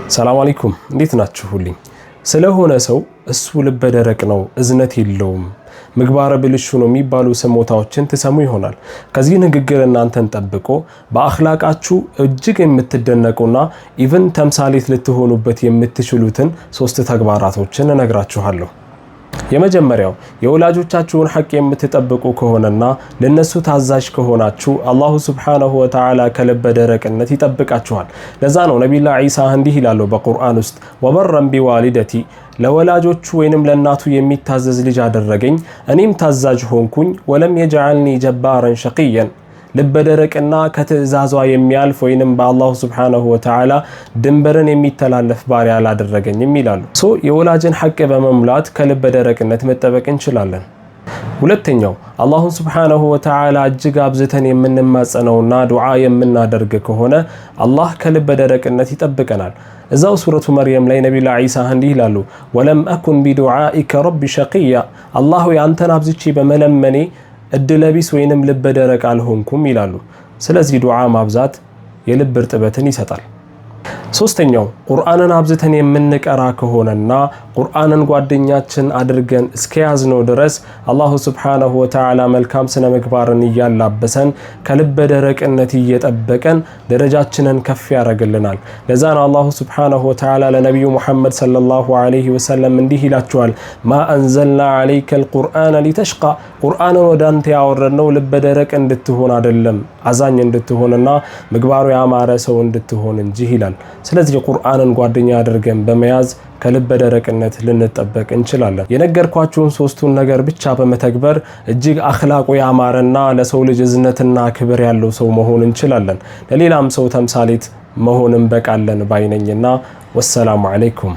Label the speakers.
Speaker 1: ሰላም አለይኩም፣ እንዴት ናችሁልኝ? ስለሆነ ሰው እሱ ልበ ደረቅ ነው፣ እዝነት የለውም፣ ምግባረ ብልሹ ነው የሚባሉ ስሞታዎችን ትሰሙ ይሆናል። ከዚህ ንግግር እናንተን ጠብቆ በአኽላቃችሁ እጅግ የምትደነቁና even ተምሳሌት ልትሆኑበት የምትችሉትን ሶስት ተግባራቶችን እነግራችኋለሁ። የመጀመሪያው፣ የወላጆቻችሁን ሐቅ የምትጠብቁ ከሆነና ለነሱ ታዛዥ ከሆናችሁ አላሁ ሱብሓነሁ ወተዓላ ከልበ ደረቅነት ይጠብቃችኋል። ለዛ ነው ነቢዩላህ ዒሳ እንዲህ ይላሉ በቁርአን ውስጥ፣ وبرا بوالدتي፣ ለወላጆቹ ወይንም ለእናቱ የሚታዘዝ ልጅ አደረገኝ፣ እኔም ታዛዥ ሆንኩኝ። ولم يجعلني جبارا شقيا፣ ልበ ደረቅና ከትእዛዟ የሚያልፍ ወይንም በአላሁ ሱብሓነሁ ወተዓላ ድንበርን የሚተላለፍ ባሪያ አላደረገኝም ይላሉ። So የወላጅን ሐቅ በመሙላት ከልበ ደረቅነት መጠበቅ እንችላለን። ሁለተኛው፣ አላሁን ሱብሓነሁ ወተዓላ እጅግ አብዝተን የምንማጸነውና ዱዓ የምናደርግ ከሆነ አላህ ከልበ ደረቅነት ይጠብቀናል። እዛው ሱረቱ መርየም ላይ ነቢዩላህ ዒሳ እንዲህ ይላሉ፣ ولم أكن بدعائك رب شقيا፣ አላህ አንተን አብዝቼ በመለመኔ እድለቢስ ወይንም ልበ ደረቅ አልሆንኩም ይላሉ። ስለዚህ ዱዓ ማብዛት የልብ እርጥበትን ይሰጣል። ሶስተኛው፣ ቁርአንን አብዝተን የምንቀራ ከሆነና ቁርአንን ጓደኛችን አድርገን እስከያዝነው ድረስ አላሁ ሱብሓነሁ ወተዓላ መልካም ስነ ምግባርን እያላበሰን፣ ከልበ ደረቅነት እየጠበቀን ደረጃችንን ከፍ ያደርግልናል። ለዛ ነው አላሁ ሱብሓነሁ ወተዓላ ለነቢዩ ሙሐመድ ሰለላሁ ዐለይሂ ወሰለም እንዲህ ይላቸዋል፣ ما أنزلنا عليك القرآن لتشقى፣ ቁርአንን ወደ አንተ ያወረድነው ልበ ደረቅ እንድትሆን አይደለም፣ አዛኝ እንድትሆንና ምግባሩ ያማረ ሰው እንድትሆን እንጂ ይላል። ስለዚህ ቁርአንን ጓደኛ አድርገን በመያዝ ከልበ ደረቅነት ልንጠበቅ እንችላለን። የነገርኳችሁን ሶስቱን ነገር ብቻ በመተግበር እጅግ አኽላቁ ያማረና ለሰው ልጅ እዝነትና ክብር ያለው ሰው መሆን እንችላለን። ለሌላም ሰው ተምሳሌት መሆን እንበቃለን ባይ ነኝና ወሰላሙ አለይኩም።